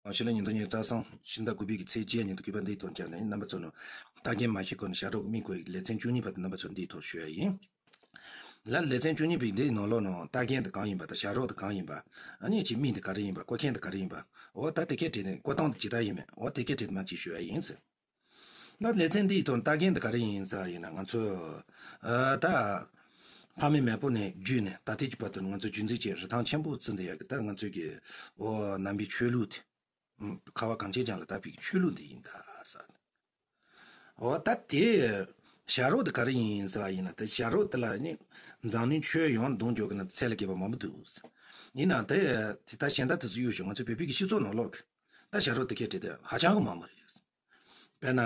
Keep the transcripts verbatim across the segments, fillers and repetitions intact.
ཕྱི་ལོ་ཉིས་སྟོང་ཉི་ཤུ་རྩ་གསུམ་ཕྱི་ཟླ་དགུ་པའི་གི་ཚེས་བརྒྱད་ཉིན་དུ་གུས་པ་འདིའི་ཐོག་བཅར་ནས་རྣམ་པ་ཚོ་ནང་ལྟ་མཁན་མ་ཤེས་གོང་ནས་ཞྭ་སྒྲོག་གི་མིང་བཀོད་ཡིག་ལེ་ཚན་བཅུ་གཉིས་པ་དེ་རྣམ་པ་ཚོར་འདིའི་ཐོག་ཞུ་ཡ་ཡིན། ལ་ལེ་ཚན་བཅུ་གཉིས་པའི་འདིའི་ནང་ལོགས་ནང་ལྟ་མཁན་དེ་གང་ཡིན་པ་དང་ཞྭ་སྒྲོག་དེ་གང་ཡིན་པ། ཨ་ནི་ཅིག་མིང་དེ་ག་རེ་ཡིན་པ། བཀོད་མཁན་དེ་ག་རེ་ཡིན་པ། འོ་ད་དེ་སྐད་བྲིས་ནས་བཀོད་སྟངས་དེ་ཇི་ལྟར་ཡིན་མིན། འོ་དེ་སྐད་བྲིས་ནས་མ་ཅིག་ཞུ་ཡ་ཡིན་ཟེར། ལ་ལེ་ཚན་འདིའི་ཐོག་ལྟ་མཁན་དེ་ག་རེ་ཡིན་ཟེར་ཡིན་ན། ང་ཚོ་ཨ་ད་ཕ་མེས་མེས་པོ་ནས་བརྒྱུད་ནས་ད་ལྟའི་གི་བར་དུ་ང་ཚོ་རྒྱུན་འཛིན་བྱས་རིན་ཐང་ཆེན་པོ་བརྩི་འདི་ཡ་གི་ད་ང་ཚོའི་གི་འོ་ནང་པའི་ཆོས་ལུགས་དེ། ཨུམ། ཁ་བ་གངས་ཅན་ལྗོངས་ལ་དར་བའི་ཆོས་ལུགས་འདི་ཡིན་ད་ཟེར། འོ་ད་དེ་ཞྭ་སྒྲོག་དེ་ག་རེ་ཡིན་ཟེར་བ་ཡིན་ན། དེ་ཞྭ་སྒྲོག་དེ་ལ་ནི་འཛམ་གླིང་ཆོས་ཡོངས་བསྡོམས་འཇོག་གི་ན་ཚད་ལ་བརྒལ་བ་མང་པོ་འདུག། ཡིན་ནའང་དེ་དེ་ད་གཞན་དག་དེ་ཚོ་གཡུག་ཞོག། ང་ཚོ་བོད་པའི་གི་སྤྱི་ཚོགས་ནང་ལོགས་ཀྱི་ད་ཞྭ་སྒྲོག་དེ་སྐད་བྲིས་དེ་ཧ་ཅང་གི་མང་པོ་རེད། དཔེར་ན་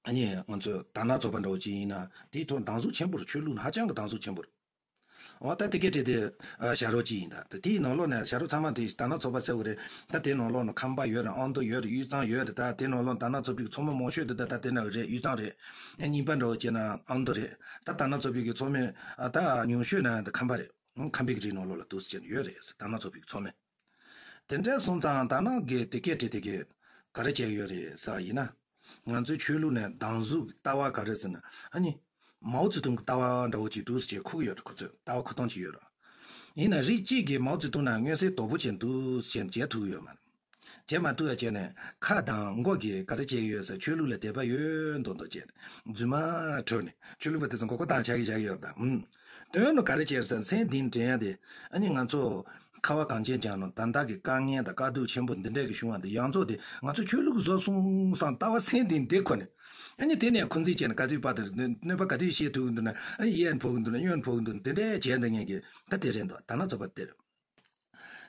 ཨ་ནི་ང་ཚོ་དར་ནག་ཚོགས་པ་འདྲ་བོ་ཅིག་ཡིན་ན་དེའི་ཐོག་སྡང་ཟུག་ཆེན་པོ་རེད། ཆོས་ལུགས་ནི་ཧ་ཅང་གི་སྡང་ཟུག་ཆེན་པོ་རེད། འོ་ད་དེ་སྐད་བྲིས་དེ་ཨ་ཞྭ་སྒྲོག་ཅིག་ཡིན་ད། དེ་དེའི་ནང་ལོགས་ནས་ཞྭ་སྒྲོག་ཚང་མ་དེ་དར་ནག་ཚོགས་པ་ཟེར་བ་རེད། ད་དེའི་ནང་ལོགས་ནས་ཁམས་པ་ཡོད་རེད། ཨ་མདོ་ཡོད་རེད། དབུས་གཙང་ཡོད་རེད། ད་དེའི་ནང་ལོགས་དར་ནག་ཚོགས་པའི་ཚོགས་མི་མང་ཤོས་དེ་ད་ད་དེ་ན་རེད། དབུས་གཙང་རེད། ཨ་གཉིས་པ་འདྲ་བོ་བྱས་ན་ཨ་མདོ་རེད། ད་དར་ནག་ཚོགས་པའི་གི་ཚོགས་མི་ཨ་ད་ཉུང་ཤོས་ན་ད་ཁམས་པ་རེད། ཨང་། ཁམས་པའི་གི་རིགས་ནང་ལོགས་ལ་འདུག་ཟེར་བྱས་ནས་ཡོད་རེད་ཟེར། དར་ནག་ཚོགས་པའི་གི་ཚོགས་མི། དེ་འདྲ་སོང་ཙང་དར་ནག་གིས་དེ་སྐད་བྲིས་དེ་གིས་ག་རེ་བྱས་ཡོད་རེད་ཟེར་བ་ཡིན་ན། ང་ཚོའི་ཆོས་ལུགས་ནས་སྡང་ཟུག་ལྟ་བ་ག་རེ་ཟེར་ན། ཨ་ནི་མའོ་ཙེ་ཏུང་གི་ལྟ་བ་འདྲ་བོ་ཅིག་འདུག་ཟེར་བྱས་ཁུག་ཡོད་རེད། ཁོ་ཚོས་ལྟ་བ་ཁུག་སྟངས་ཅིག་ཡོད་རེད། ཡིན་ན་རིགས་གཅིག་གིས་མའོ་ཙེ་ཏུང་ནང་མངོན་གསལ་དོད་པོ་བྱས་འདུག་ཟེར་བྱས་ནས་མཇལ་ཐུབ་ཡོད་མ་རེད། མཇལ་མ་ཐུབ་ཡ་བྱས་ནས་ཁ་དང་མགོ་གིས་ག་རེ་བྱས་ཡོད་ཟེར། ཆོས་ལུགས་ལ་དད་པ་ཡོད་མདོག་མདོག་བྱས་ནས་རྫུན་མ་བྲོས་ནས་ཆོས་ལུགས་པ་དེ་ཚོ་མགོ་སྐོར་བཏང་བྱ་གི་བྱ་གི་ཡོད་རེད་ད། ཨུམ། དོན་ནི་ག་རེ་བྱས་ཟེར་ན། མཚན་འདི་འདྲེན་ཡ་དེ་ཨ་ནི་ང་ཚོ་ཁ་བ་གངས་ཅན་ལྗོངས་ནང་ད་ལྟ་གི་དཀའ་ངལ་དང་དཀའ་སྡུག་ཆེན་པོ་འདི་འདྲ་གི་བྱུང་བ་འདི་ཡང་རྫོགས་དེ་ང་ཚོ་ཆོས་ལུགས་བཟོ་སོང་བསམ་ལྟ་བ་མཚན་འདི་འདྲེན་ཁོ་ནས། ཨ་ནི་དེ་ནས་འཁོན་འཛིན་བྱས་ནས་ག་ཚོད་བར་དུ་གནོད་པ་ག་དུས་བྱེད་ཐུབ་ཀྱི་འདུག་ན། ཨ་ནི་གཡས་ཕོག་གི་འདུག་ན་གཡོན་ཕོག་གི་འདུག་ན། དེ་འདྲ་བྱས་འདི་ངས་ཀྱི་ད་དེ་རེད་འདུག། དར་ནག་ཚོགས་པ་དེ་རེད།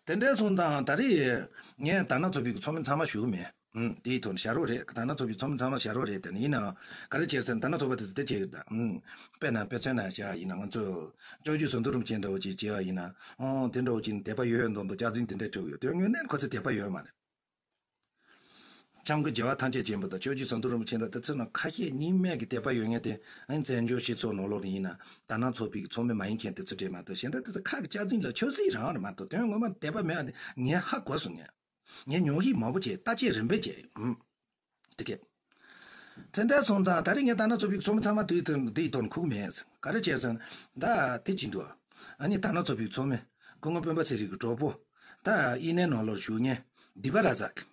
དེ་འདྲ་སོང་ཙང་ད་རེས་ངས་དར་ནག་ཚོགས་པའི་ཚོགས་མི་ཚང་མ་ཞུ་གི་མེད། ཨུམ། དེའི་ཐོག་ནས་ཞྭ་རོ་རེད། དར་ནག་ཚོགས་པའི་ཚོགས་མི་ཚང་མ་ཞྭ་རོ་རེད། དེ་ནི་ཡིན་ནའང་ག་རེ་བྱས་ཟེར་ན། དར་ནག་ཚོགས་པ་དེ་ཚོ་དེ་བྱས་ཡོད་ད། ཨུམ། དཔེར་ན་དཔེ་མཚོན་ན་བཞག་ཡིན་ན། ང་ཚོ་སྐྱབས་རྗེ་ཟམ་གདོང་རིན་པོ་ཆེ་འདྲ་བོ་ཅིག་བྱས་ཡིན་ན། ཨོ་དེ་འདྲ་བོ་ཅིག་ནི་དད་པ་ཡོད་མདོག་མདོག་སྐྱག་རྫུན་དེ་འདྲ་སྤྲད་ཡོད། དོན་དངོས་གནས་ཁོ་ཚོ་དད་པ་ཡོད་མ་རེད། ཆང་གི་རྒྱལ་བ་ཐམས་ཅད་མཁྱེན་པ་དང་སྐྱབས་རྗེ་ཟམ་གདོང་རིན་པོ་ཆེ་དང་དེ་ཚོ་ནང་ཁ་ཤས་རྙིང་མའི་གི་དད་པ་ཡོད་མཁན་དེ། ཨ་ནི་བཙན་བྱོལ་སྤྱི་ཚོགས་ནང་ལོགས་ལ་ཡིན་ན་དར་ནག་ཚོགས་པའི་གི་ཚོགས་མི་མ་ཡིན་མཁན་དེ་ཚོ་རེད་མ་གཏོགས། གཞན་དག་དེ་ཚོ་ཁ་གི་སྐྱག་རྫུན་ལ་ཆབ་སྲིད་རང་རེད་མ་གཏོགས། དོན་ངོ་མ་དད་པ་མེད་པ་དེ་ངས་ཧ་གོ་སོང་། ངས་ངས་ཉོག་གཞི་མང་པོ་བྱས། བརྟག་དཔྱད་རིམ་པས་བྱས། ཨུམ། དེ་གས། དེ་འདྲ་སོང་ཙང་ད་རེས་ངས་དར་ནག་ཚོགས་པའི་ཚོགས་མི་ཚང་མ་དུས་དེ་འདིའི་དོན་ཁུག་མེད། ག་རེ་བྱས་ཟེར་ན། ད་དེ་ཅི་འདུག། ཨ་ནི་དར་ནག་ཚོགས་པའི་ཚོགས་མི་སྐུ་ངོ་སྤེན་པ་ཚེ་རིང་གི་གྲོགས་པོ། ད་དབྱིན་ལན་ནང་ལོགས་བཞུགས་མཁན་སྡིག་པ་ར་ཛ་གི།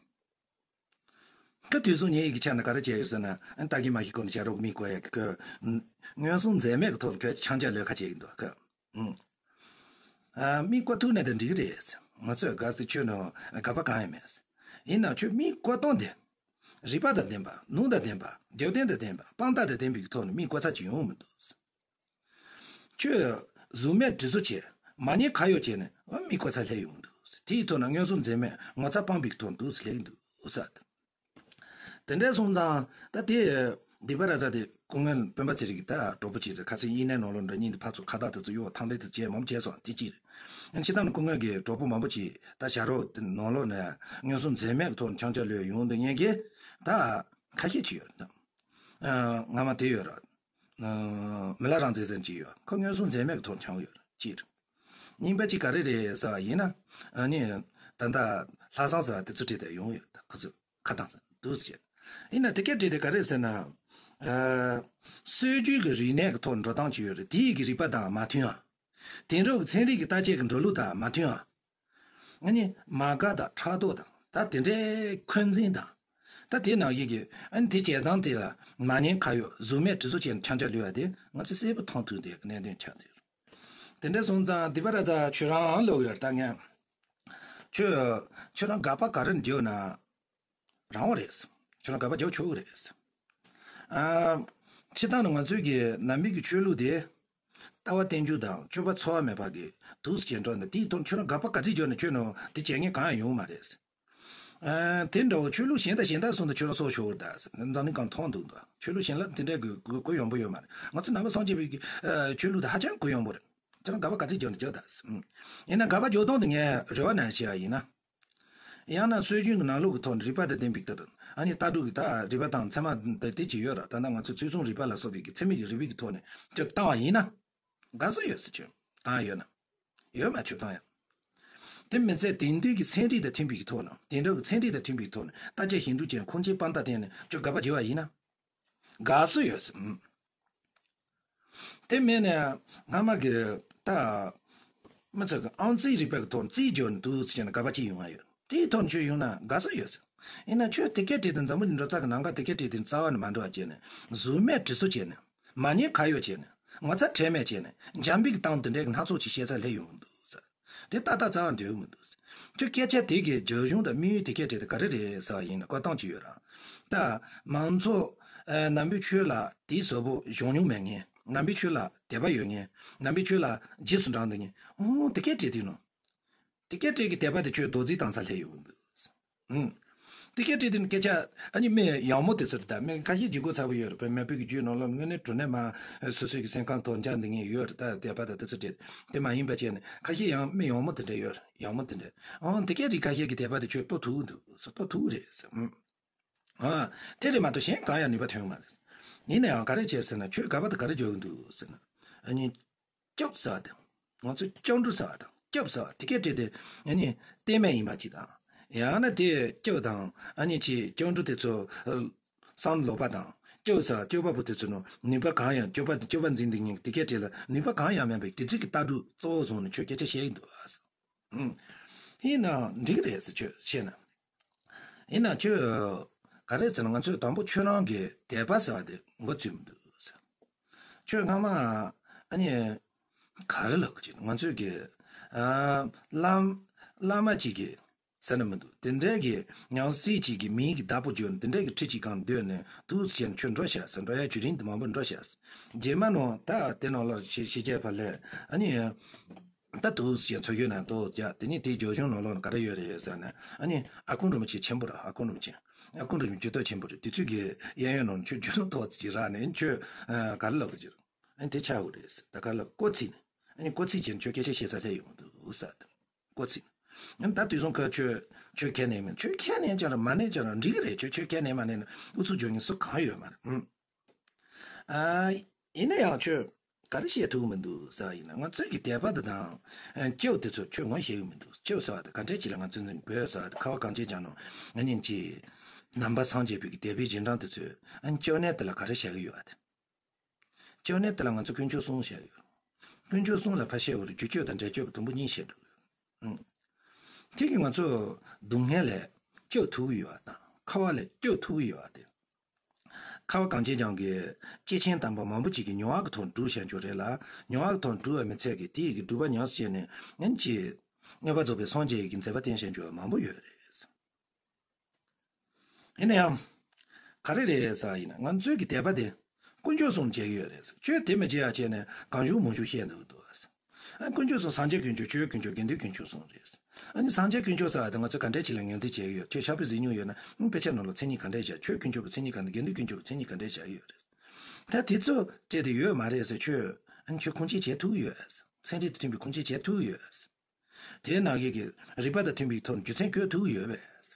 ཁ་དུས་སུ་ངའི་ཡི་གེ་ཆ་ནས་ག་རེ་བྱས་ཡོད་ཟེར་ན། ཨ་ནི་ད་གིན་མ་ཤི་ཁོ་ནས་ཞྭ་རོ་གི་མིང་བཀོད་ཡ་གི་ཁོས། ཨུམ། མངོན་སུམ་འཛེམ་མེད་ཀྱི་ཐོག་ནས་ཁོས་ཆང་ཅ་ལོས་ཁ་བྱེད་ཀྱི་འདུག་ཁོས། ཨུམ། ཨ། མིང་བཀོད་ཐུབ་ན་དེ་འགྲིག་གི་རེད། ང་ཚོས་དགའ་སའི་ཆོས་ནང་དགག་པ་གང་ཡང་མེད། ཡིན་ནའང་ཁྱོད་མིང་བཀོད་སྟངས་དེ་རིགས་པ་དང་ལྡན་པ། ལུང་དང་ལྡན་པ། རྒྱབ་རྟེན་དང་ལྡན་པ། དཔང་རྟགས་དང་ལྡན་པའི་ཐོག་ནས་མིང་བཀོད་ཚར་གྱི་ཡོང་མི་འདུག། ཁྱོད་གཟུགས་མེད་དྲི་ཚོར་བྱས། མ་ཉེས་ཁ་གཡོགས་བྱས་ནས་མིང་བཀོད་ཚར་སླེབས་ཡོང་གི་འདུག། དེའི་ཐོག་ན་མངོན་སུམ་འཛེམ་མེད་ངོ་ཚ་སྤངས་པའི་ཐོག་འདུག་སླེབས་ཀྱི་འདུག་ཟེར། དེ་འདྲ་སོང་ཙང་ད་དེ་སྡིག་པ་ར་ཛ་དེ་སྐུ་ངོ་སྤེན་པ་ཚེ་རིང་གི་ད་གྲོགས་པོ་ཅིག་རེད། ཁ་སང་དབྱིན་ལན་ནང་ལོགས་འདྲ་གཉིས་དེ་ཕར་ཚུར་ཁ་བརྡ་དེ་ཚོ་གཡོག་ཐང་ལེ་དེ་བྱས་མང་པོ་བྱས་སོང་། དེ་གཅིག་རེད། ཕྱི་ཐང་ནས་སྐུ་ངོ་གི་གྲོགས་པོ་མང་པོ་ཅིག་ད་ཞྭ་རོ་དེ་ནང་ལོགས་ནས་མངོན་སུམ་འཛེམ་མེད་ཀྱི་ཐོག་ནས་ཆང་ཅ་ལོས་ཡོང་འདུག་མཁན་གྱི་ད་ཁ་ཤས་ཅིག་ཡོད་རེད། ཨ། སྔ་མ་དེ་ཡོད་རེད། ཨ། མི་ལ་རང་བཙན་ཟེར་གྱི་ཡོད། ཁོ་མངོན་སུམ་འཛེམ་མེད་ཀྱི་ཐོག་ནས་ཆང་ཡོད་རེད། གཅིག་རེད། གཉིས་པ་གཅིག་ག་རེ་རེད་ཟེར་བ་ཡིན་ན། ཨ་ནི་ད་ལྟ་ལྷག་བསམ་ཟེར་བ་དེ་ཚོ་བྲིས་ཏེ་ཡོང་ཡོད། ད་ཁོ་ཚོས་ཁ་བཏང་ཟེར་འདུག་ཟེར། ཡིན་ན་དེ་སྐད་བྲིས་ཏེ་ག་རེ་ཟེར་ན། ཨ། སྲོལ་རྒྱུན་གྱི་རིག་གནས་ཀྱི་ཐོག་འགྲོ་སྟངས་ཅིག་ཡོད་རེད། དེའི་གི་རིག་པ་དང་མ་མཐུན་ཡ། དེང་རབས་ཀྱི་ཚན་རིག་གི་བརྟག་དཔྱད་ཀྱི་འགྲོ་ལུགས་དང་མ་མཐུན་ཡ། ཨ་ནི་མ་དགའ་དང་ཕྲག་དོག་དང་ད་དེ་འདྲའི་འཁོན་འཛིན་དང་། ད་དེ་ནང་བཞིན་གྱི་ཨ་ནི་དེ་བྱས་ཙང་དེ་ལ་མ་ཉེས་ཁ་གཡོགས་གཟུགས་མེད་དྲི་ཚོར་བྱས་ནས་ཆང་ཅ་ལོས་པ་དེ་ང་ཚོ་གསལ་པོ་མཐོང་ཐུབ་བསྡད་ཀྱི་གནད་དོན་ཆགས་བསྡད་ཡོད། དེ་འདྲ་སོང་ཙང་སྡིག་པ་ར་ཛ་ཁྱོད་རང་ལོག་ཡོད་ད་ངས། ཁྱོད་ཁྱོད་རང་དགག་པ་ག་རེ་འཇོག་ན་རང་དབང་རེད། ཁྱོད་རང་དགག་པ་རྒྱག་ཆོག་གི་རེད། ཨ། སྤྱིར་བཏང་ནི་ང་ཚོའི་གི་ནང་པའི་གི་ཆོས་ལུགས་དེ། ལྟ་བ་རྟེན་འབྱུང་དང་སྤྱོད་པ་འཚེ་བ་མེད་པ་གི་འདུག་སེ་བྱས་འགྲོ་ནས། དེའི་ཐོག་ཁྱོད་རང་དགག་པ་ག་ཚོད་རྒྱག་ན་ཁྱོད་ནང་དེ་བྱེད་མཁན་གང་ཡང་ཡོང་མ་རེད། ཨ། དེ་འདྲ་བོ་ཆོས་ལུགས་གཞན་དང་གཞན་དག་སོང་དུ་ཁྱོད་རང་སྲོག་ཤོར་ད། འཛམ་གླིང་གང་མཐོང་འདུག་ད། ཆོས་ལུགས་གཞན་ལ་དེ་འདྲའི་གི་གུ་གུ་ཡོང་པོ་ཡོད་མ་རེད། ང་ཚོ་ནང་པ་སངས་རྒྱས་པའི་གི་ཨ་ཆོས་ལུགས་དེ་ཧ་ཅང་གུ་ཡོང་པོ་རེད། ཁྱོད་རང་དགག་པ་ག་ཚོད་རྒྱག་ན་རྒྱག་ད། ཡིན་ན་དགག་པ་རྒྱག་སྟངས་དེ་ངས་རེ་བ་ནང་བཤད་ཡ་ཡིན་ན། ཡང་ན་སྲོལ་རྒྱུན་གྱི་ནང་ལུགས་ཀྱི་ཐོག་ནས་རིག་པ་དང་ལྡན་པའི་ལྟར། ཨ་ནི་ལྟ་གྲུབ་ཀྱི་ད་རིག་པ་དང་ཚད་མ་དེ་དེ་ཅི་ཡོད་ར། ད་ལྟ་ང་ཚོས་ཚུལ་གསུམ་རིག་པ་ལ་སོགས་པའི་གི་ཚད་མའི་གི་རིག་པའི་གི་ཐོག་ནས་ཅིག་བཏང་བ་ཡིན་ན། དགའ་བསུ་ཡོད་ཟེར་ཁྱོད་བཏང་ཡ་ཡོད་ན། ཡོད་མ་ཁྱོད་བཏང་ཡ། དེ་མི་ཚད་དེང་དུས་ཀྱི་ཚན་རིག་དང་མཐུན་པའི་ཐོག་ནས། དེང་རབས་ཀྱི་ཚན་རིག་དང་མཐུན་པའི་ཐོག་ནས་བརྟག་དཔྱད་ཞིབ་འཇུག་བྱས་ནས་ཁུངས་སྐྱེལ་དཔང་རྟགས་བསྟན་ནས་ཁྱོད་དགག་པ་བྱས་པ་ཡིན་ན། དགག་སྲོལ་ཡོད་ཟེར། ཨུམ། དེ་མིན་ནས་སྔ་མ་གི་ད་མི་ཚོ་གི་ཨང་རྩིས་རིག་པ་གི་ཐོག་རྩིས་སྦྱོར་འདུག་ཟེར་ནས་དགག་པ་བྱེད་ཡོང་བ་ཡོད། དེའི་ཐོག་ནས་ཁྱོད་ཡོང་ན་དགག་སྲོལ་ཡོད་ཟེར། ཡིན་ན་ཁྱོད་དེ་སྐད་བྲིས་དེ་འཛམ་བུ་གླིང་འགྲོ་ས་གི་ནམ་མཁའ་དེ་སྐད་བྲིས་དེ་རྩ་བ་ནས་མ་འགྲོ་བ་བྱས་ནས། གཟུགས་མེད་དྲི་སོ་བྱས་ནས། མ་ཉེས་ཁ་གཡོགས་བྱས་ནས། ངོ་ཚ་ཁྲེལ་མེད་བྱས་ནས། འཇམ་པའི་གཏམ་དེ་འདྲའི་སྣ་ཚོགས་ཅིག་བཤད་ཚར་སླེབས་ཡོང་གི་འདུག་ཟེར། དེ་ཏག་ཏག་རྩ་བ་འདོད་མི་འདུག་ཟེར། ཁྱོད་སྐད་ཆ་དེ་གི་རྒྱབ་ལྗོངས་དང་དམིགས་ཡུལ་དེ་སྐད་བྲིས་དེ་ག་རེ་རེད་ཟེར་བ་ཡིན་ན། བཀོད་སྟངས་ཅིག་ཡོད་ར། ད་མང་ཚོགས་ཨ་ནམ་པའི་ཆོས་ལ་དེའི་ཟབ་པོ་སྦྱོང་མྱོང་མེད་མཁན། ནམ་པའི་ཆོས་ལ་དད་པ་ཡོད་མཁན། ནམ་པའི་ཆོས་ལ་རྗེས་སུ་འབྲངས་འདུག་མཁན། ཨོ་དེ་སྐད་བྲིས་དུས་ནོ། དེ་སྐད་བྲིས་ཀྱི་དད་པ་དེ་ཁྱོད་རྡོག་རྫིས་བཏང་ཚར་སླེབས་ཡོང་གི་འདུག་ཨུམ། དེ་སྐད་བྲིས་དེ་ནི་སྐད་ཆ་ཨ་ནི་མི་ཡག་མོ་དེ་ཚོ་རེད། ད་མི་ཁ་ཤས་ལྗིད་ཁོག་ཚ་པོ་ཡོད་རེད། བོད་མ་བོད་ཀྱི་རྒྱུད་ནང་ལོགས་དངོས་གནས་དྲང་གནས་མ་སོ་སོའི་གི་སེམས་ཁམས་ཐོག་འཇགས་འདུག་མཁན་ཡོད་རེད། ད་དད་པ་དང་དེ་ཚོ་བྲིས་དེ་མ་ཡིན་པ་བྱས་ནས་ཁ་ཤས་ཡང་མི་ཡག་མོ་དེ་འདྲ་ཡོད་རེད། ཡག་མོ་དེ་འདྲ། ཨང་དེ་སྐད་བྲིས་ཁ་ཤས་ཀྱི་དད་པ་དེ་ཁྱོད་ལྟོ་ཐུག་འདུག་ཟེར། ལྟོ་ཐུག་རེད་ཟེར། ཨུམ། ཨ། དེ་རེད་མ་གཏོགས་གཞན་གང་ཡང་ནུས་པ་ཐོན་མ་རེད། ཡིན་ན་ཡང་ག་རེ་བྱས་ཟེར་ན། ཁྱོད་དགག་པ་དེ་ག་རེ་རྒྱག་གི་འདུག་ཟེར་ན། ཨ་ནི། སྐྱབས་ཟེར་བ་དང་། ང་ཚོས་སྐྱབས་འགྲོ་ཟེར་བ་དང་། སྐྱབས་ཟེར་བ་དེ་སྐད་བྲིས་དེ་ཨ་ནི་གཏན་མེད་ཡིན་པ་ཅིག་དང་། ཡང་ན་དེ་སྐྱབས་དང་ཨ་ནི་ཅིག་སྐྱབས་འགྲོ་དེ་ཚོ་བསམ་ལོག་པ་དང་། སྐྱབས་ཟེར་བ་སྐྱོབ་པ་པོ་དེ་ཚོ་ནི་ནུས་པ་གང་ཡང་། སྐྱོབ་པ་སྐྱོབ་པ་འཛིན་འདུག་མཁན་དེ་སྐད་བྲིས་ལ་ནུས་པ་གང་ཡང་མེད་པའི་དེ་ཚོ་གི་ལྟ་གྲུབ་གཙོ་བོ་བཟུང་ནས་ཁྱོད་སྐད་ཆ་བཤད་ཀྱི་འདུག་ཨ། ཨུམ། ཡིན་ནའང་འགྲིག་རེད་ཟེར་ཁྱོད་བཤད་ན། ཡིན་ན་ཁྱོད་ག་རེ་ཟེར་ན། ང་ཚོས་དང་པོ་ཁྱོད་རང་གི་དད་པ་ཟེར་བ་དེ་མགོ་ཚོས་མི་འདུག་ཟེར། ཁྱོད་སྔ་མ་ཨ་ནི་ག་རེ་ལབ་གི་ཅིག་ང་ཚོས་གི་ཨ་བླ་བླ་མ་ཅིག་གི་ཟེར་ན་མི་འདུག་དེ་འདྲའི་གི་ཉང་སྲིད་ཅིག་གི་མིང་གི་བདག་པོ་བརྗོད་ནས། དེ་འདྲའི་གི་ཁྲི་ཅིག་སྒང་སྡོད་ནས་འདུག་ཟེར་ཁྱོད་འགྲོ་ཤག་ཟེར། འགྲོ་ཡ་བརྒྱུད་རིམ་དེ་མང་པོ་འགྲོ་ཤག་ཟེར། རྗེས་མ་ནང་ད་དེ་ནང་ལ་ཞེ་ཞེ་བྱས་པ་ལས་ཨ་ནི། ད་འདུག་ཟེར་འཚོལ་ཡོད་ན་འདུག་ཡ། དེ་ནི་དེའི་རྒྱབ་ལྗོངས་ནང་ལོགས་ན་ག་རེ་ཡོད་རེད་ཟེར་ན། ཨ་ནི་ཨ་ཁུ་རིན་པོ་ཆེ་ཆེན་པོ་ར། ཨ་ཁུ་རིན་པོ་ཆེ། ཨ་ཁུ་རིན་པོ་ཆེ་ཇུས་གཏོགས་ཆེན་པོ་རེད། དེ་ཚོས་གི་གཡས་གཡོན་ནང་ནས་ཁྱོད་ཇུས་གཏོགས་ཏོག་ཙམ་ཅིག་རག་ནས་ཁྱོད་ཨ་ག་རེ་ལབ་གི་ཅིག་ཨ་ནི་དེ་ཆགས་ཡོད་རེད་ཟེར། ད་ག་ལབ། སྐོར་ཚིག་ནས། ཨ་ནི་སྐོར་ཚིག་བྱས་ནས་ཁྱོད་སྐད་ཆ་བཤད་ཚར་སླེབས་ཡོང་གི་འདུག་ཟེར། སྐོར་ཚིག་ནས། ཨ་ནི་ད་དུས་སང་ཁ་ཁྱོད་ཁྱོད་ཁས་ལེན་མིན། ཁྱོད་ཁས་ལེན་ཀྱང་ར་མ་ལེན་ཀྱང་ར་འགྲིག་གི་རེད། ཁྱོད་ཁྱོད་ཁས་ལེན་མ་ལེན་ན་ཨུ་ཚུགས་རྒྱག་མཁན་སུ་གང་ཡོད་མ་རེད། ཨུམ། ཨ། ཡིན་ན་ཡང་ཁྱོད་ག་རེ་བཤད་ཐུབ་མི་འདུག་ཟེར་བ་ཡིན་ན། ང་ཚོའི་གི་དད་པ་དེ་དང་སྐྱབས་དེ་ཚོ་ཁྱོད་ངོ་ཤེས་ཀྱི་མི་འདུག་སྐྱབས་ཟེར་བ་དེ་ག་འདྲས་ཅིག་ལ་ང་ཚོ་འཛིན་དགོས་ཟེར་བ་དེ། ཁ་བ་གངས་ཅན་ལྗོངས་ནང་ང་གཉིས་ཀྱི་ནང་པ་སངས་རྒྱས་པའི་གི་དད་པའི་རྗེས་འབྲང་དེ་ཚོས་ཨ་ནི་སྐྱབས་གནས་དེ་ལ་ག་རེ་བྱ་གི་ཡོད་པ་དེ། སྐྱབས་གནས་དེ་ལ་ང་ཚོ་དཀོན་མཆོག་གསུམ་བྱ་གི་ཡོད། དཀོན་མཆོག་གསུམ་ལ་ཕར་བཤད་དགོས་རེད། རྒྱུ་སྐྱབས་དང་འབྲས་སྐྱབས་ཀྱི་དུམ་བུ་གཉིས་བཤད་འགྲོ་གི་ཡོད། ཨང་། དེ་གིས་ང་ཚོ་སྡུག་བསྔལ་ལས་སྐྱོབ་ཐུབ་ཀྱི་ཡོད་པ་དང་། ཁ་བ་ལས་སྐྱོབ་ཐུབ་ཀྱི་ཡོད་པ་དེ། ཁ་བ་གངས་ཅན་ལྗོངས་ཀྱི་སྐྱེས་ཆེན་དམ་པ་མང་པོ་ཅིག་གིས་མྱོང་བ་གི་ཐོག་ནས་སྒྲུབ་བཞག་རྒྱུ་རེད་ལ། མྱོང་བ་གི་ཐོག་ནས་སྒྲུབ་པ་མི་ཚད་ཀྱི་དེ་ཡི་གི་སྒྲུབ་པ་ཉམས་སུ་བྱས་ནས་ཨ་ནི་ཅིག་མངོན་པར་རྫོགས་པའི་སངས་རྒྱས་ཀྱི་མཛད་པ་བསྟན་བཞག་རྒྱུ་མང་པོ་ཡོད་རེད། ཡིན་ན་ཡང་། ག་རེ་རེད་ཟེར་བ་ཡིན་ན། ང་ཚོའི་གི་དད་པ་དེ་དཀོན་མཆོག་གསུམ་བྱེད་ཀྱི་ཡོད་རེད། ཁྱོད་དེ་མི་བྱེད་ཡ་བྱས་ནས་གང་བྱུང་མང་བྱུང་བཤད་འདུག་འདུག་ཨ། དཀོན་མཆོག་གསུམ། སངས་རྒྱས་དཀོན་མཆོག་ཆོས་དཀོན་མཆོག་དགེ་འདུན་དཀོན་མཆོག་གསུམ་རེད། ཨ་ནི་སངས་རྒྱས་དཀོན་མཆོག་ཟེར་བ་དེ་ང་ཚོས་ག་འདྲས་ཅིག་ལ་ངོས་འཛིན་བྱེད་ཀྱི་ཡོད། ཁྱོད་ཕྱག་དཔེ་གཟིགས་མྱོང་ཡོད་ན། ཨང་། དཔེ་ཆ་ནང་ལ་མཚན་ཉིད་ག་འདྲས་བཞག་ཆོས་དཀོན་མཆོག་གི་མཚན་ཉིད་ག་འདྲ། དགེ་འདུན་དཀོན་མཆོག་གི་མཚན་ཉིད་ག་འདྲས་བཞག་ཡོད་རེད། ད་དེ་ཚོ་སྤྲད་དེ་ཡོད་མ་རེད་ཟེར། ཁྱོད་ཨ་ནི་ཁྱོད་ཁུངས་སྐྱེལ་བྱེད་ཐུབ་ཀྱི་ཡོད། ཚན་རིག་དང་མཐུན་པའི་ཁུངས་སྐྱེལ་བྱེད་ཐུབ་ཀྱི་ཡོད། དེའི་ནང་གི་གི་རིགས་པ་དང་མཐུན་པའི་ཐོག་ནས་རྒྱུ་མཚན་བཀོད་ཐུབ་ཀྱི་ཡོད་པས།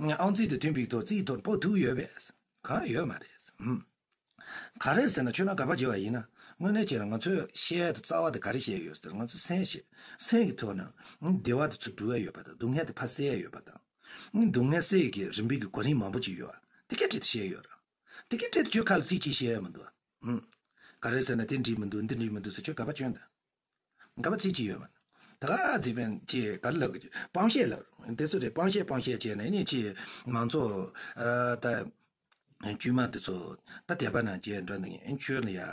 ཨང་། རྩིས་དང་མཐུན་པའི་ཐོག་རྩིས་ཐོག་སྤོ་ཐུབ་ཡོད་པས། གང་ཡོད་མ་རེད། ཨུམ། ག་རེ་ཟེར་ན། ཁྱོད་རང་དགག་པ་བྱེད་པ་ཡིན་ན། དངོས་གནས་བྱས་ན་ང་ཚོས་བཤད་ཡ་དེ་རྩ་བ་དེ་ག་རེ་བཤད་ཡོད་ཟེར། ང་ཚོ་སེམས་ཤེས། སེམས་ཀྱི་ཐོག་ནས་བདེ་བ་དེ་ཚོ་སྒྲུབ་ཡ་ཡོད་པ་དང་། སྡུག་བསྔལ་དེ་ཕར་སེལ་ཡ་ཡོད་པ་དང་། སྡུག་བསྔལ་སེལ་ཡ་གི་རིམ་པའི་གི་གོ་རིམ་མང་པོ་ཅིག་ཡོད་པ་དེ་སྐད་བྲིས་ཏེ་བཤད་ཡོད་ར། དེ་སྐད་བྲིས་ཏེ་ཁྱོད་ཁ་ལ་ཚིག་གཅིག་བཤད་ཡ་མི་འདུག་ཨུམ། ག་རེ་ཟེར་ན། དེ་འགྲིག་མི་འདུག་འདི་འགྲིག་མི་འདུག་ཟེར་ཁྱོད་དགག་པ་བྱོས་དང་། དགག་པ་ཚིག་གཅིག་ཡོད་མ་རེད། ད་ག་ཚིག་པན་ཅེས་ག་རེ་ལབ་གི། སྤང་བཤད་ལབ་དེ་ཚོ་རེད། སྤང་བཤད་སྤང་བཤད་བྱས་ནས་ནི་ཅི་མང་ཚོགས་ཨ་ད་དཀྱུས་མ་དེ་ཚོ་ད་དད་པ་ནང་བྱས་འགྲོ་ནས་ཨེ་ཆོས་ལ་ཡ་ཨེ་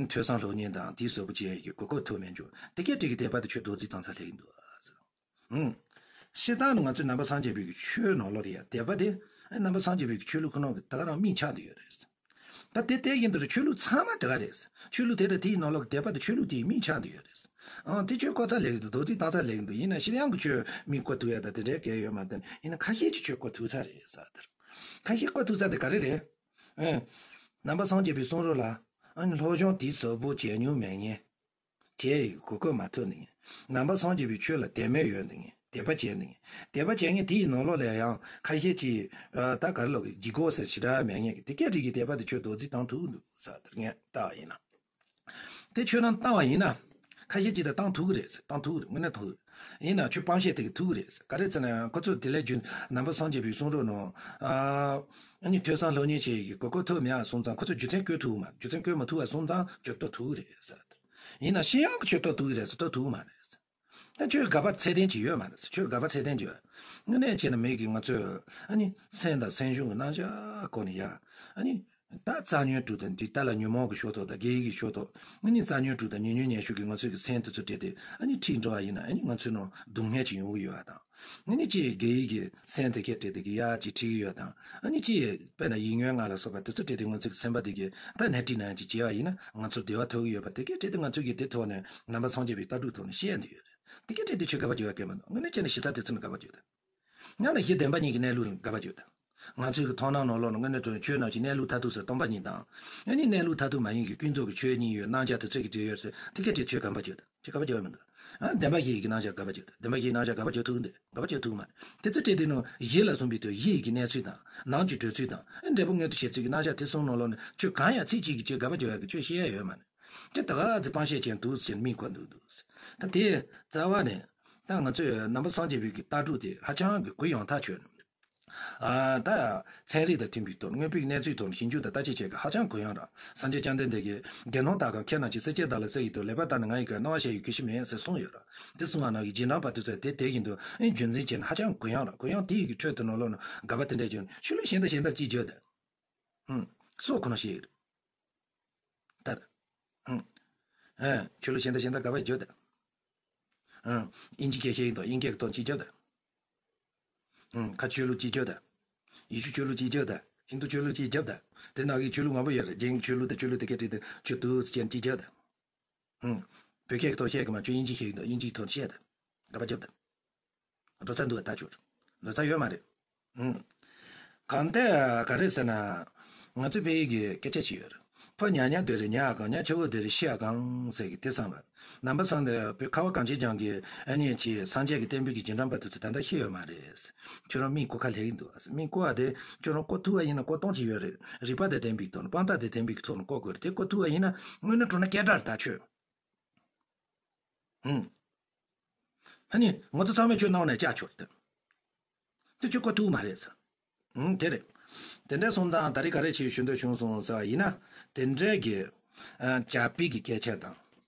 ཐོས་བསམ་སློབ་གཉེར་དང་དེའི་ཟབ་པོ་བྱས་ཀྱི་གོ་སྐབས་ཐོབ་མེད་འཇུག་དེ་སྐད་བྲིས་ཀྱི་དད་པ་དེ་ཁྱོད་རྡོག་རྫིས་བཏང་ཚར་སླེབས་ཀྱི་འདུག་ཨ། ཨུང་། སྤྱིར་བཏང་ནི་ང་ཚོའི་ནང་པ་སངས་རྒྱས་པའི་ཆོས་ནང་ལོགས་ལ་ཡ་དད་པ་དེ་ཨེ་ནང་པ་སངས་རྒྱས་པའི་ཆོས་ལུགས་ཁོ་ན་གི་ད་ག་རང་མིང་ཆགས་བསྡད་ཡོད་རེད། ད་དེ་དེ་ཡིན་དུས་ཆོས་ལུགས་ཚང་མ་དེ་ག་རེད། ཆོས་ལུགས་དེ་དང་དེའི་ནང་ལོགས་ཀྱི་དད་པ་དེ་ཆོས་ལུགས་དེའི་མིང་ཆགས་བསྡད་ཡོད་རེད། ཨང་། དེ་ཁྱོད་བཀོད་ཚར་སླེབས་ཀྱི་འདུག་རྡོག་རྫིས་བཏང་ཚར་སླེབས་ཀྱི་འདུག་ཡིན་ན་ཤི་ལ་ཡང་གི་ཆོས་མིང་བཀོད་ཐུབ་ཡ་ད་དེ་འདྲའི་གལ་ཡོད་མ་རེད། ཡིན་ན་ཁ་ཤས་ཀྱི་ཆོས་བཀོད་ཐུབ་ཚར་རེད་ཟེར་དེར། ཁ་ཤས་བཀོད་ཐུབ་ཚར་དེ་ག་རེ་རེད། ཨེ། ནང་པ་སངས་རྒྱས་པའི་གསུང་རབ་ལ་ཨ་ནི་སློབ་སྦྱོང་དེའི་ཟབ་པོ་བྱས་མྱོང་མེད་མཁན། བྱས་ཡི་གོ་སྐབས་མ་ཐོབ་ནས། ནང་པ་སངས་རྒྱས་པའི་ཆོས་ལ་དད་མོས་ཡོད་ནས། དད་པ་བྱས་ནས། དད་པ་བྱས་མཁན་དེའི་ནང་ལོགས་ལ་ཡང་ཁ་ཤས་ཀྱིས་ཨ་ད་ག་རེ་ལབ་དགོས། ལྗིད་ཁོག་ཟེར་ཞེ་དྲག་མེད་མཁན་གྱི་དེ་སྐད་རིགས་ཀྱི་དད་པ་དེ་ཁྱོད་རྡོག་རྫིས་བཏང་ཐུབ་འདུག་ཟེར་དེར་ངས་བལྟ་བ་ཡིན་ན། དེ་ཁྱོད་རང་བཏང་བ་ཡིན་ན། ཁ་ཤས་ཅིག་ད་བཏང་ཐུབ་ཀྱི་རེད་ཟེར། བཏང་ཐུབ་ཀྱི་རེད། དངོས་གནས་ཐུབ་ཀྱི་རེད། ཡིན་ནའང་ཁྱོད་སྤང་བཤད་དེ་གི་ཐུབ་ཀྱི་རེད་ཟེར། ག་རེ་ཟེར་ན་ཁོ་ཚོ་དེ་ལས་རྒྱུན་ནང་པ་སངས་རྒྱས་པའི་གསུང་རབ་ནང་། ཨ་ནི་ཐོས་བསམ་སློབ་གཉེར་བྱེད་ཀྱི་གོ་སྐབས་ཐོབ་མེད་ཨ་སོང་ཙང་ཁོ་ཚོ་རྒྱུ་མཚན་བཀོད་ཐུབ་མ། རྒྱུ་མཚན་བཀོད་མ་ཐུབ་ཨ་སོང་ཙང་ཁྱོད་ལྟ་ཐུབ་ཀྱི་རེད་ཟེར། ཡིན་ནའང་ཤེས་ཡོན་གྱི་ཁྱོད་ལྟ་ཐུབ་ཀྱི་རེད་ཟེར། ལྟ་ཐུབ་མ་རེད་ཟེར། ད་ཁྱོད་དགག་པ་ཚད་ལྡན་ཅིག་ཡོད་མ་རེད་ཟེར། ཁྱོད་དགག་པ་ཚད་ལྡན་ཅིག་ཡོད། དངོས་གནས་བྱས་ན་མི་གིས་ང་ཚོས་ཨ་ནི་སེམས་དང་སེམས་བྱུང་གི་རྣམ་གཞག་སྐོར་ནས་ཡ། ཨ་ནི། ད་རྩ་ཉོན་དྲུག་དང་འདི་ལྟ་ལ་ཉོན་མོངས་ཀྱི་ཕྱོགས་ཐོག་དང་དགེ་བའི་གི་ཕྱོགས་ཐོག་ཨ་ནི་རྩ་ཉོན་དྲུག་དང་ཉེ་ཉོན་ཉེ་ཤོས་ཀྱི་ང་ཚོའི་གི་སེམས་དེ་ཚོ་སྤྲད་དེ་ཨ་ནི་ཁྲིད་འགྲོ་བ་ཡིན་ན་ཨ་ནི་ང་ཚོའི་ནང་སྡུག་བསྔལ་ཅིག་ཡོང་གི་ཡོད་པ་དང་། ཨ་ནི་ཅིག་དགེ་བའི་གི་སེམས་དེ་གས་སྤྲད་དེ་གི་ཡག་ཅིག་ཁྲིད་ཀྱི་ཡོད་དང་། ཨ་ནི་ཅིག་དཔེར་ན་ཡིད་ཉོན་ལྔ་ལ་སོགས་པ་དེ་ཚོ་སྤྲད་དེ་ང་ཚོའི་གི་སེམས་པ་དེ་གས་ད་ནད་ཁྲིད་ནང་ཅིག་བྱས་པ་ཡིན་ན་ང་ཚོར་བདེ་བ་ཐོབ་ཀྱི་ཡོད་པ་དེ་གས་སྤྲད་དེ་ང་ཚོའི་གི་དེ་ཐོག་ནས་ནང་པ་སངས་རྒྱས་པའི་ལྟ་གྲུབ་ཐོག་ནས་བཤད་ཡ་འདི་ཡོད་རེད། དེ་གས་སྤྲད་དེ་ཁྱོད་དགག་པ་རྒྱག་ཡ་གལ་མི་འདུག་དངོས་གནས་བྱས་ན་ཞིབ་ཚགས་དེ་ཚོ་ནས་དགག་པ་རྒྱག་དང་། ང་ལ་གཞི་བདེན་པ་གཉིས་ཀྱི་གནས་ལུགས་ལ་དགག་པ་བརྗོད་དང་། ང་ཚོའི་གི་མཐོང་སྣང་ནང་ལོགས་ནས་དངོས་གནས་དྲང་གནས་ཆོས་རྣམས་ཀྱི་གནས་ལུགས་མཐར་ཐུག་ཟེར་སྟོང་པ་ཉིད་དང་། ཨ་ནི་གནས་ལུགས་མཐར་ཐུག་མ་ཡིན་གྱི་ཀུན་རྫོབ་ཀྱི་ཆོས་གཉིས་ཡོད་རྣམ་གཞག་དེ་ཚོ་གི་འབྲེལ་ཡོད་ཟེར་དེ་ག་དེ་ཆོས་དགག་པ་བརྗོད་དང་། ཆོས་དགག་པ་བརྗོད་མི་འདུག་ཨ་བདེན་པ་བཞི་ཡི་གི་རྣམ་གཞག་དགག་པ་བརྗོད་དང་། བདེན་པ་བཞི་ཡི་རྣམ་གཞག་དགག་པ་བརྗོད་ཐུབ་འདུག་དགག་པ་བརྗོད་ཐུབ་མ་རེད། དེ་ཚོ་སྤྲད་དུས་ནང་གཞི་ལ་གསུངས་པའི་དོན་གཞི་ཡི་གི་གནས་ཚུལ་དང་ནང་གི་འགྲོ་ཚུལ་དང་ཨ་འབྲས་བུ་མངོན་དུ་བྱེད་ཚུལ་གྱི་རྣམ་གཞག་དེ་གསུམ་ནང་ལོགས་ནས་ཆོས་གང་ཡང་ཚིག་གཅིག་གིས་ཆོས་དགག་པ་བརྗོད་ཡག་གི་ཆོས་བཤད་ཡ་ཡོད་མ་རེད། དེ་ད་ག་ཚོད་སྤང་བཤད་ཅན་འདུག་ཟེར་མིག་གོ་འདུག་འདུག་ད་དེ་རྩ་བ་ནས་ད་ང་ཚོས་ནང་པ་སངས་རྒྱས་པའི་གི་ལྟ་གྲུབ་དེ་ཧ་ཅང་གི་གུ་ཡངས་ཐག་ཆོད། ཨ་ད་ཚན་རིག་དང་མཐུན་པའི་ཐོག་དངོས་པོའི་གནས་ཚུལ་ཐོག་ཞིབ་འཇུག་དང་བརྟག་དཔྱད་བྱེད་གི་ཧ་ཅང་གུ་ཡངས་ར། སངས་རྒྱས་བཅོམ་ལྡན་འདས་ཀྱིས་དགེ་སློང་དག་གམ་མཁས་རྣམས་ཀྱིས་སྲས་བཅས་བདག་ལ་བརྩེ་བའི་དོན་ལེགས་པར་བརྟགས་ནས་ང་ཡི་གར་སྣང་བ་ཤར་བའི་གུས་ཞབས་མེད་ཟེར་གསུངས་ཡོད་ར། དེ་གསུངས་པ་ནང་གི་རྗེས་འབྲང་པ་དེ་ཚོས་དེ་དེ་བཞིན་དུ་ཨེ་རྒྱུ་མཚན་བྱས་ནས་ཧ་ཅང་གུ་ཡངས་ར། གུ་ཡངས་དེ་ཡི་གི་ཁྲོད་དུ་ནང་ལོགས་ནས་དགག་པ་དེ་འདྲ་བྱུང་ནས་ཆོས་ལུགས་གཞན་དང་གཞན་དག་ཅིག་བརྗོད་དེ། ཧུམ། སོགས་ཁོ་ན་བཤད་ཡོད་རེད། ད། ཧུམ། ཨེ། ཆོས་ལུགས་གཞན་དང་གཞན་དག་དགག་པ་བརྗོད་དེ། ཨེ། དབྱིན་ཇི་སྐད་བཤད་ཡིན་དང་དབྱིན་སྐད་ཀྱི་དོན་ཅིག་བརྗོད་དེ། ཨེ། ཁ་ཆོས་ལུགས་ཅིག་བརྗོད་དེ། ཡེ་ཤུ་ཆོས་ལུགས་ཅིག་བརྗོད་དེ། ཧིན་དུ་ཆོས་ལུགས་ཅིག་བརྗོད་དེ། དེ་ནང་གི་ཆོས་ལུགས་མང་པོ་ཡོད་རེད། རྒྱན་ཆོས་ལུགས་དང་ཆོས་ལུགས་དེ་སྐད་བྲིས་ཏེ་ཆོས་དུ་ཅན་ཅིག་བརྗོད་དེ། ཧུམ། བོད་སྐད་ཀྱི་དོན་བཤད་གི་མ་ཆོས་དབྱིན་ཇི་བཤད་གི་འདུག་དབྱིན་ཇིའི་དོན་བཤད་དེ། དགག་པ་བརྗོད་དེ། འགྲོ་ས་འདུག་བ་ལྟ་ཆོག་འགྲོ་ས་ཡོད་མ་རེད། ཨང་། གང་ལྟར་ག་རེ་ཟེར་ན། ང་ཚོ་བོད་ཡིག་གི་སྐད་ཆ་ཞིག་ཡོད་རེད། ཕོ་ཉ་ཉ་སྡོད་རེད་ཉ་གང་ཉ་ཆེ་བོ་སྡོད་རེད་ཤི་ཡ་གང་ཟེར་གི་དེ་བསམ་པ། ནང་པ་སངས་རྒྱས་བོད་ཁ་བ་གངས་ཅན་ལྗོངས་ཀྱི་ཨ་ནི་ཅི་སངས་རྒྱས་ཀྱི་བསྟན་པའི་གི་རྗེས་འབྲང་པ་དེ་ཚོ་ད་ལྟ་ཤི་ཡོད་མ་རེད། ཁྱོད་རང་མིག་གོ་ཁ་ལྷེག་གི་འདུག་མིག་གོ་བ་དེ་ཁྱོད་རང་གོ་ཐུབ་པ་ཡིན་ན་གོ་སྟོང་ཅིག་ཡོད་རེད། རིགས་པ་དང་ལྡན་པའི་ཐོག་ནས་དཔང་རྟགས་དང་ལྡན་པའི་ཐོག་ནས་གོ་དགོས་རེད། དེ་གོ་ཐུབ་པ་ཡིན་ན་དངོས་གནས་དྲང་གནས་སྐད་གྲགས་རེད་ད་ཁྱོད། ཨང་། ཨ་ནི་ང་ཚོ་ཚང་མས་ཁྱོད་སྣང་ནས་བཅག་ཆོག་རེད། དེ་ཁྱོད་གོ་ཐུབ་མ་རེད་ཟེར། ཨང་། དེ་རེད། དེ་འདྲ་སོང་ཙང་ད་རེས་ག་རེ་བྱས་ཞུ་འདོད་བྱུང་སོང་ཟེར་བ་ཡིན་ན། དེ་འདྲའི་གི་ཨ་ཇག་པའི་གི་སྐད་ཆ་དང་།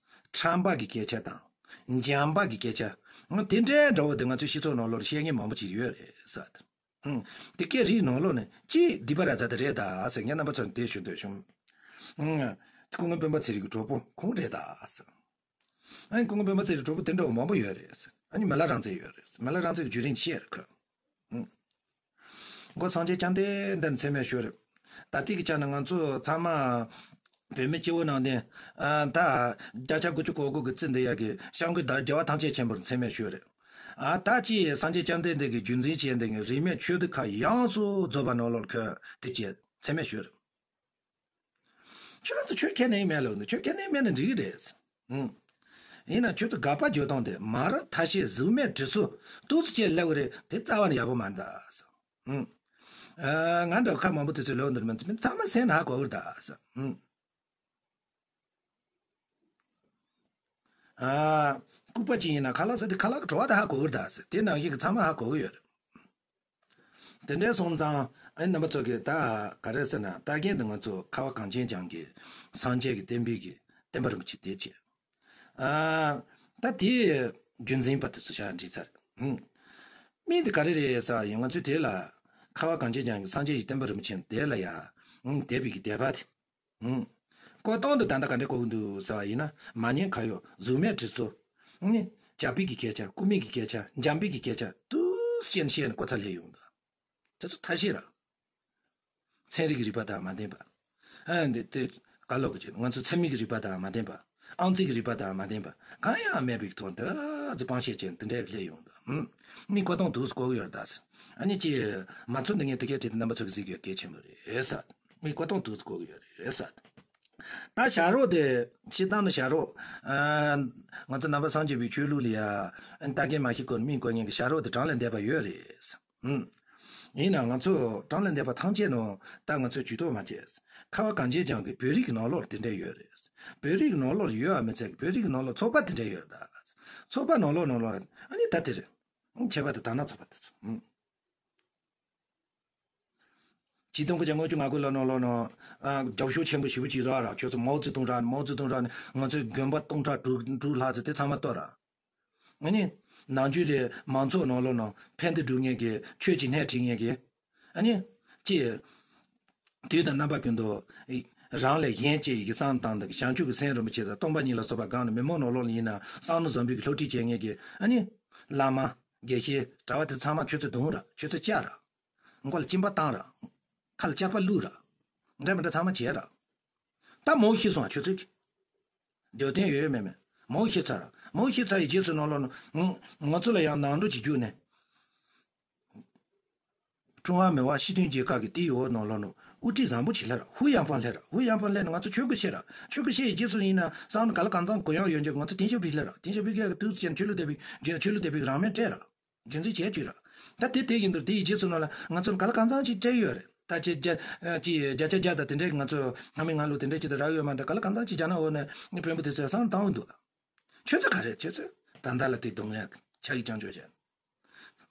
ཁྲམ་པ་གི་སྐད་ཆ་དང་། འཇམ་པ་གི་སྐད་ཆ། ཨང་། དེ་འདྲའི་འདྲ་བོ་དེ་ང་ཚོའི་སྤྱི་ཚོགས་ནང་ལོགས་ལ་བཤད་མཁན་མང་པོ་ཅིག་ཡོད་རེད་ཟེར། ཨང་། དེ་སྐད་རིགས་ནང་ལོགས་ནས་གཅིག་སྡིག་པ་ར་ཛ་དེ་རེད་ད་ཟེར་ངས་རྣམ་པ་ཚོར་འདི་ཞུ་འདོད་བྱུང་། ཨང་། སྐུ་ངོ་སྤེན་པ་ཚེ་རིང་གི་གྲོགས་པོ་ཁོང་རེད་ད་ཟེར། ཨ་ནི་སྐུ་ངོ་སྤེན་པ་ཚེ་རིང་གྲོགས་པོ་དེ་འདྲ་བོ་མང་པོ་ཡོད་རེད། ཨ་ནི་མི་ལ་རང་བཙན་ཡོད་རེད། མི་ལ་རང་བཙན་གྱི་བརྒྱུད་རིམ་བཤད་རེད་ཁོས། ཨང་། མགོ་སངས་རྒྱས་བཅོམ་ལྡན་འདས་ནས་མཚན་སྨད་ཞུས་རེད། ད་ལྟའི་གི་ཆ་ནས་ང་ཚོ་ཚང་མ་བོད་མི་སྤྱི་བོ་ནང་བསྟན། ཨ་ད་བརྒྱ་ཆ་དགུ་བཅུ་གོ་དགུ་གི་རྩི་འདི་ཡ་གི་སྐྱབས་མགོན་བདག་རྒྱལ་བ་ཐམས་ཅད་མཁྱེན་པར་མཚན་སྨད་ཞུས་རེད། ཨ་ད་ཅི་སངས་རྒྱས་བཅོམ་ལྡན་འདས་ཀྱི་རྒྱུད་འཛིན་བྱས་འདི་གི་རིས་མེད་ཆོས་སྡེ་ཁག་ཡོངས་སུ་རྫོགས་པ་ནང་ལོགས་ཁོས་དེ་ཅི་མཚན་སྨད་ཞུས་རེད། ཁྱོད་རང་ཚོ་ཆོས་མཁྱེན་ནས་མེད་ལོ་ནི་ཆོས་མཁྱེན་ནས་མེད་ན་འགྲིག་གི་རེད། ཨང་། ཡིན་ན་ཁྱོད་ཚོ་དགག་པ་བརྗོད་སྟངས་དེ་མ་རབས་ཐ་ཤལ་གཟུགས་མེད་དྲི་སུ་ཏོག་ཙམ་ཅིག་ལབ་གི་རེད་དེ་རྩ་བ་ནས་ཡག་པོ་མ་འདུག་ཨང་། ཨ་ང་འདྲ་ཁ་མང་པོ་དེ་ཚོས་ལབ་འདུག་མིན་ཚང་མ་སེམས་ན་ཧ་གོ་གི་རེད་ད་ཟེར། ཨང་། ཨ་ལྐུགས་པ་ཅིག་ཡིན་ན་ཁ་ལག་ཟེར་དེ་ཁ་ལག་གི་བྲོ་བ་དེ་ཧ་གོ་གི་རེད་ད་ཟེར། དེ་ནང་བཞིན་གི་ཚང་མ་ཧ་གོ་གི་ཡོད་རེད། དེ་འདྲ་སོང་ཙང་ཨ་ནི་རྣམ་པ་ཚོ་གིས་ད་ག་རེ་ཟེར་ན་ད་གིན་དུ་ང་ཚོ་ཁ་བ་གངས་ཅན་ལྗོངས་ཀྱི་སངས་རྒྱས་ཀྱི་བསྟན་པའི་གི་བསྟན་པ་རིན་པོ་ཆེ་དེ་བྱས། ཨ་ད་དེའི་རྒྱུན་འཛིན་པ་དེ་ཚོ་ཤ་འདྲི་ཚར། ཧུམ། མིང་དེ་ག་རེ་རེད་ཟེར་ཡིན་ང་ཚོས་དེ་ལ་ཁ་བ་གངས་ཅན་ལྗོངས་ཀྱི་སངས་རྒྱས་ཀྱི་བསྟན་པ་རིན་པོ་ཆེ་དེ་ལ་ཡ་ཧུམ་དད་པའི་གི་དད་པ་དེ། ཨང་། བཀོད་སྟངས་འདི་ད་ལྟ་ག་འདྲ་བཀོད་ཀྱི་འདུག་ཟེར་བ་ཡིན་ན་མ་ཉེས་ཁ་གཡོག་གཟུགས་མེད་དྲི་སོ། ཨང་། ནི་ཇག་པའི་གི་སྐད་ཆ་རྐུ་མའི་གི་སྐད་ཆ་འཇམ་པའི་གི་སྐད་ཆ་དུ་བཤད་ནས་བཤད་ནས་གོ་ཚ་ལྷས་ཡོང་འདུག་དེ་ཚོ་ཐ་ཤལ་ར། ཚན་རིག་གི་རིག་པ་དང་མ་ལྡན་པ། ཨ་འདི་དེ་ག་ལོག་གི་ཅིག་ང་ཚོ་ཚད་མིན་གྱི་རིག་པ་དང་མ་ལྡན་པ། ཨང་རྩིས་ཀྱི་རིག་པ་དང་མ་ལྡན་པ་གང་ཡང་མེད་པའི་ཐོག་འདི་ཚོ་སྤང་བཤད་ཅན་དེ་འདྲའི་སླེབས་ཡོང་འདུག་ཨང་། མི་བཀོད་སྟངས་དུ་བཀོད་ཀྱི་ཡོད་རེད་ད། ཨ་ནི་ཅི། མ་ཚོར་འདི་ངས་དེ་གའི་དྲིས་དེ་རྣམ་པ་ཚོ་གི་གཟིགས་ཡོད་གལ་ཆེན་པོ་རེད་ས། མི་བཀོད་སྟངས་དུ་བཀོད་ཀྱི་ཡོད་རེད་ས། ད་བྱ་རོག་དེ་སྤྱིར་བཏང་ནི་བྱ་རོག་ཨ། ང་ཚོ་ནང་པ་སངས་རྒྱས་པའི་ཆོས་ལུགས་ལ་ཡ། ཨ་ནི་ལྟ་མཁན་མ་ཤི་ཀོར་མི་བཀོད་མཁན་གྱི་བྱ་རོག་དེ་གྲངས་ལས་འདས་པ་ཡོད་རེད། ཨུམ། ཡིན་ནའང་ང་ཚོ་གྲངས་ལས་འདས་པ་ཐམས་ཅད་ནང་ད་ང་ཚོས་ཇུས་གཏོགས་མ་བྱས། ཁ་བ་གངས་ཅན་ལྗོངས་ཀྱི་བོད་རིགས་ཀྱི་ནང་ལོགས་དེ་འདྲ་ཡོད་རེད། བོད་རིགས་ནང་ལོགས་ལ་ཡོད་པ་མི་ཚད་ཀྱི་བོད་རིགས་ནང་ལོགས་ཚོགས་པ་དེ་འདྲ་ཡོད་རེད་ད། ཚོགས་པ་ནང་ལོགས་ནང་ལོགས་ཨ་ནི་ད་དེ་རེད། ཁྱད་པར་དུ་དར་ནག་ཚོགས་པ་དེ་ཚོ། ཨང་། ཆིག་སྟོང་དགུ་བརྒྱ་ལྔ་བཅུ་ང་དགུ་ལོ་ནང་ལོགས་ནང་། ཨ། རྒྱབ་ཤོག་ཆེན་པོ་ཞེ་པོ་ཅིག་རག་ར། ཁྱོད་ཚོ་མའོ་ཙེ་ཏུང་རག་ནས། མའོ་ཙེ་ཏུང་རག་ནས་ང་ཚོའི་དགོན་པ་སྟོང་ཕྲག་དྲུག་དྲུག་ལྷག་ཙམ་དེ་ཚང་མ་གཏོར་ར། ཨ་ནི། ནམ་རྒྱུན་དེ་མང་ཚོགས་ནང་ལོགས་ནང་ཕན་བདེ་སྒྲུབ་མཁན་གྱི་ཆོས་ཀྱི་སྣེ་ཁྲིད་མཁན་གྱི། ཨ་ནི། ཅི། དུས་དང་རྣམ་པ་ཀུན་ཏུ། རང་ལས་གཞན་གཅེས་ཀྱི་བསམ་བཏང་དང་། བྱང་ཆུབ་ཀྱི་སེམས་རིན་པོ་ཆེ་དང་སྟོང་པ་ཉིད་ལ་སོགས་པ་སྒོམ་ནས། མི་མང་ནང་ལོགས་ལ་ཡིན་ན་བསམ་མནོ་བཟང་པོའི་སློབ་ཁྲིད་བྱེད་མཁན་གྱི། ཨ་ནི། བླ་མ། དགེ་བཤེས། གྲྭ་པ་དེ་ཚང་མ་ཁྱོད་ཚོས་རྡུང་ར། ཁྱོད་ཚོས་བཅག་ར། མགོ་ལ་གཅིན་པ་བཏང་ར། ཁ་ལ་ལྕགས་པ་བླུགས་ར། འདྲ་མི་འདྲ་ཚང་མ་བྱས་ར། ད་མོ་ཤི་སོང་ཁྱོད་ཚོས་ཀྱི། རྒྱུ་མཚན་ཡོད་མེད་མེད། མོ་ཤི་ཚར་ར། མོ་ཤི་ཚར་ཡི་རྗེས་སུ་ནང་ལོགས་ནང་ང་ང་ཚོ་ལ་ཡང་ནང་འགྲོ་བྱེད་རྒྱུ་ནས། ཀྲུང་ཧྭ་མི་དམངས་སྤྱི་མཐུན་རྒྱལ་ཁབ་ཀྱི་དེའི་འོག་ནང་ལོགས་ནང་དབུ་ཁྲིད་བཟང་པོ་ཅིག་སླེབས་ར། ཧུའུ་ཡང་ཧྥང་སླེབས་ར། ཧུའུ་ཡང་ཧྥང་སླེབས་ནས་ང་ཚོ་ཆོས་སྒོ་ཕྱེ་ར། ཆོས་སྒོ་ཕྱེ་ཡི་རྗེས་སུ་ཡིན་ན་བསམ་ན་ག་ལ་གང་འཚམ་གུ་ཡངས་ཡོད་འཇོག་ང་ཚོ་ཏེང་ཞའོ་ཕིང་སླེབས་ར། ཏེང་ཞའོ་ཕིང་གིས་དུས་སུ་བྱས་ན་ཆོས་ལུགས་དད་པའི་ཆོས་ལུགས་དད་པའི་རང་མོས་སྤྲད་ར། རྒྱུ་མཚན་བྱས་བཅུག་ར། ད་དེ་དེ་ཡིན་དུས་དེ་ཡི་རྗེས་སུ་ནང་ལ་ང་ཚོར་ག་ལ་གང་འཚམ་ཅིག་སྤྲད་ཡོད་རེད། ད་ཅི་བརྒྱ་ཅི་བརྒྱ་ཆ་བརྒྱ་དང་དེ་འདྲའི་ང་ཚོ་སྔ་མའི་ང་ལོ་དེ་འདྲའི་ཅི་ད་རག་ཡོད་མ་འདྲ། ག་ལ་གང་འཚམ་ཅིག་རྒྱ་ནག་འོག་ནས་བོན་པོ་དེ་ཚོས་བསམ་བཏང་འདུག་ཁྱོད་ཚོ་ག་རེད། ཁྱོད་ཚོ་ད་ལྟ་ལ་དེ་གདོང་ཡག་ཆ་གི་རྐྱང་ཆོག་བྱས།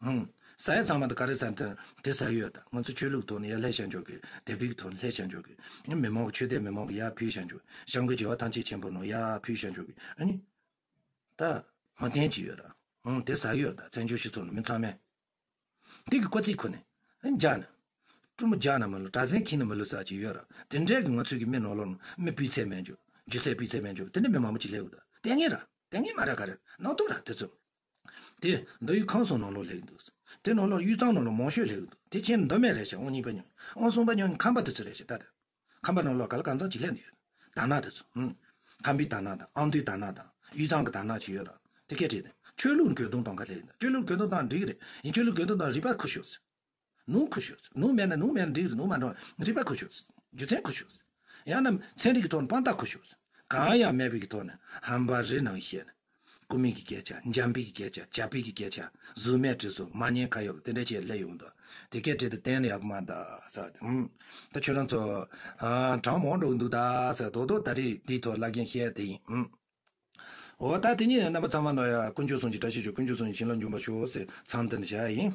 ཧུང་། ཟ་ཡ་ཚང་མ་དེ་ག་རེ་ཟ་དེ་དེ་ཟ་ཡོད་ད། ང་ཚོ་ཆོས་ལུགས་ཐོག་ནས་ཡར་ལྷད་བྱ་འཇོག་གི། དད་པའི་ཐོག་ནས་ལྷད་བྱ་འཇོག་གི། མི་མང་གི་ཆོས་དད་མི་མང་གི་ཡར་ཕུལ་བྱ་འཇོག་བྱང་གི་བྱེ་བ་ཐམས་ཅད་ཆེན་པོ་ནང་ཡར་ཕུལ་བྱ་འཇོག་གི། ཨ་ནི། ད། མ་བསྟན་ཅི་ཡོད་ར། ཨང་། དེ་ཟ་ཡོད་ད། བཙན་བྱོལ་སྤྱི་ཚོགས་ནང་མི་ཚང་མས། དེ་གི་ཀོ་ཙི་ཁུ་ནས། ཨ། རྒྱ་ནི། ཀྲུང་མོ་རྒྱ་ན་མི་ལོ་གྲྭ་ཟན་ཁྱི་ན་མི་ལོ་ཟ་ཅི་ཡོད་ར། དེ་འདྲའི་གི་ང་ཚོའི་གི་མི་ནང་ལོགས་ནང་མི་སྤུས་ཚད་མེད་འཇོག་རྒྱུ་ཚད་སྤུས་ཚད་མེད་འཇོག་དེ་འདྲ་མི་མང་པོ་ཅིག་སླེབས་ཡོད་ད། ལྟས་ངན་ར། ལྟས་ངན་མ་ར་ག་རེ། ནང་དུ་ར་དེ་ཚོ། དེ་མདོ་དབུས་ཁམས་གསུམ་ནང་ལོགས་སླེབས་ཀྱི་འདུག་དེ་ནང་ལོགས་དབུས་གཙང་ནང་ལོགས་མང་ཤོས་སླེབས་ཀྱི་འདུག་དེ་ཕྱིན་མདོ་སྨད་རེད་ཤག་ཨང་གཉིས་པ་ཉོན། ཨང་གསུམ་པ་ཉོན་ཁམས་པ་དེ་ཚོ་རེད་ཤག་ད་དེ། ཁམས་པ་ནང་ལོགས་ག་ལ་གང་འཚམ་ཅིག་སླེབས་ནས་ཡོད། དར་ནག་དེ་ཚོ། ཨང་། ཁམས་པའི་དར་ནག་དང་ཨ་མདོའི་དར་ནག་དང་དབུས་གཙང་གི་དར་ནག་ཅིག་ཡོད་ར། དེ་སྐད་བྲིས་ཏེ། ཆོས་ལུགས་གྱོད་དོན་དང་ག་ལས་ཡིན་ད། ཆོས་ལུགས་གྱོད་དོན་དང་འགྲིག་གི་རེད། ཡིན་ཆོས་ལུགས་གྱོད་དོན་དང་རིག་པ་ཁུ་ཤོག་ཟེར། ནོར་ཁུ་ཤོག་ཟེར། ནོར་མེད་ན་ནོར་མེད་ན་འགྲིག་གི་རེད། ནོར་མ་འགྲོ་རིག་པ་ཁུ་ཤོག་ཟེར། རྒྱུ་མཚན་ཁུ་ཤོག་ཟེར། ཡང་ན་ཚན་རིག་གི་ཐོག་ནས་དཔང་རྟགས་ཁུ་ཤོག་ཟེར། གང་ཡང་མེད་པའི་གི་ཐོག་ནས་ཧམ་པ་རི་ནང་བཤད་ནས། རྐུ་མི་གི་སྐད་ཆ། འཇམ་པའི་གི་སྐད་ཆ། ཇག་པའི་གི་སྐད་ཆ། གཟུགས་མེད་བྲིས་སོ། མ་ཉན་ཁ་ཡོད་དེ་འདྲ་བྱས་སླེབས་ཡོང་ད། དེ་སྐད་བྲིས་ཏེ་བསྟན་ཡག་པོ་མ་འདུག་ཟེར་ཏེ། ཨུམ། ད་ཁྱོད་རང་ཚོ། ཨ། གྲངས་མང་འགྲོ་གི་འདུག་ད་ཟེར། རྡོག་རྡོག་ད་རེས་འདིའི་ཐོག་བླ་རྒན་བཤད་དེ་ཡིན། ཨུམ། འོ་ད་དེ་ཉིད་རྣམ་པ་ཚང་མ་ལ་ཡ་དཀོན་མཆོག་གསུམ་གྱི་བཀྲ་ཤིས་ཤོག་དཀོན་མཆོག་གསུམ་གྱི་བྱིན་རླབས་འབྱུང་བར་ཤོག་ཟེར་མཚམས་འདི་ནས་བཞག་ཡིན།